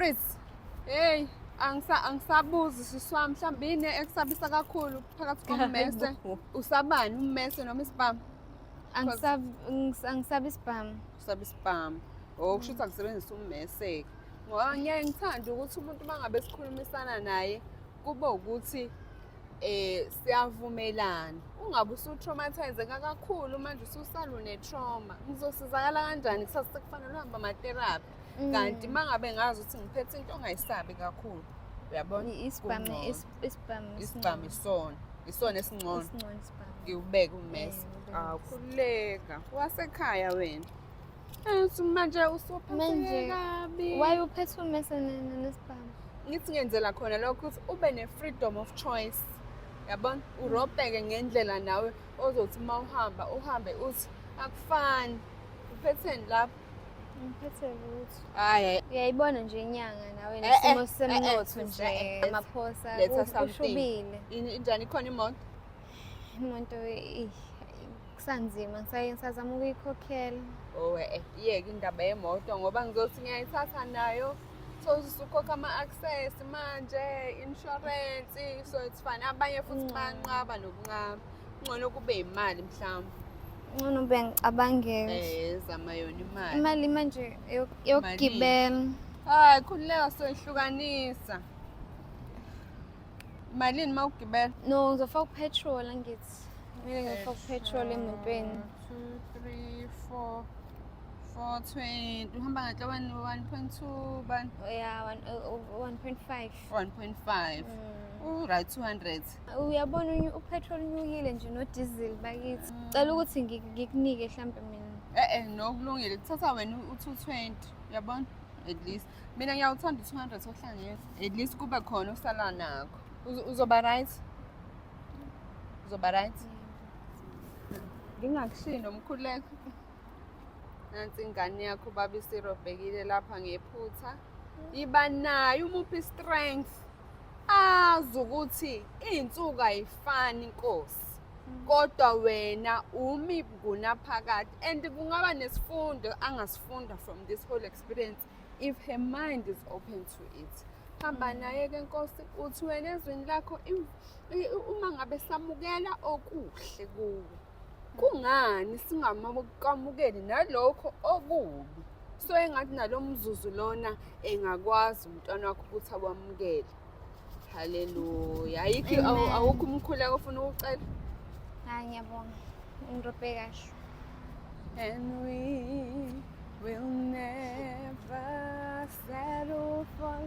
Fritz. Hey, angisabuzi sisi wami, mhlawumbe yini ekusabisa kakhulu phakathi kommese? Usabani, ummese noma isibhamu? Angisabi isibhamu. Usaba isibhamu. Oh, kusho ukuthi angisebenzisa ummese. Ngoba ngiyaye ngithande ukuthi umuntu uma ngabe sikhulumisana naye kube ukuthi siyavumelana. Ungabe usu-traumatizeka kakhulu manje, ususala une-trauma. Ngizosizakala kanjani kusasa sekufanele uhambe ama-therapy? Kanti uma ngabe ngazi ukuthi ngiphethe into ongayisabi kakhulu, uyabona? Isibhamu. Kungcono. Isibhamu. Isibhamu isona esingcono. Esingcono isibhamu. Ngiwubeke ummese. Ubeke. Awukhululeka. Wasekhaya wena. Manje usuphatheke Manje, kabi. why uphethe ummese nesibhamu? Ngithi ngenzela khona lokho ukuthi ube ne-freedom of choice. Yabona? Urobheke ngendlela nawe ozothi uma uhamba uhambe uthi akufani. Uphetheni lapho? Ngiphethe lutho. Hayi. Uyayibona nje inyanga nawe nesimo semnotho nje, amaphosa Letha something. kushubile. Injani, ikhona imoto? Imoto kusanzima, ngisazama ukuyikhokhela. Oh, iyeke indaba yemoto ngoba ngizothi ngiyayithatha nayo. So usukhokha ama-access manje, insurance, so it's fine. Abanye futhi bayanqaba nokunqaba. Ngcono kube imali mhlawumbe. Ngcono bengicabangela. Zama yona imali. Imali manje yokugibela. Hayi, khululeka, soyihlukanisa. Malini uma ugibela? No, ngizofaka upetrol angithi. Kumele ngifake upetrol emotweni. 2 3 4 4 20. Uhamba ngenhlobani, 1.2 bani? Yeah, 1.5. 1.5. Right, 200. Uyabona upetrol unyukile nje no-diesel bakithi. Cela ukuthi ngikunike mhlampe mina. No, kulungile. Kuthatha wena u-220, uyabona? At least mina ngiyawuthanda u-200 ohlangene. At least kube khona osala nakho. Uzoba right? Uzoba right? Ngingakushiyi nomkhuleko. Nansi ingane yakho baba isirobhekile lapha ngephutha. Iba nayo, umuphi strength. Azi ukuthi iy'nsuku ayifani inkosi. Kodwa wena umi ngunaphakade, and kungaba nesifundo angasifunda from this whole experience if her mind is open to it. Hamba naye ke Nkosi, uthi wena ezwini lakho uma ngabe samukela okuhle kuwe, kungani singakamukeli nalokho okubi? So engathi nalo mzuzu lona engakwazi umntwana wakho ukuthi awamukele. Haleluya. Ayikho Amen. Awukho umkhuleko ofuna ukucela? Hayi, ngiyabonga. Ungirobhe kahle. And we will never settle for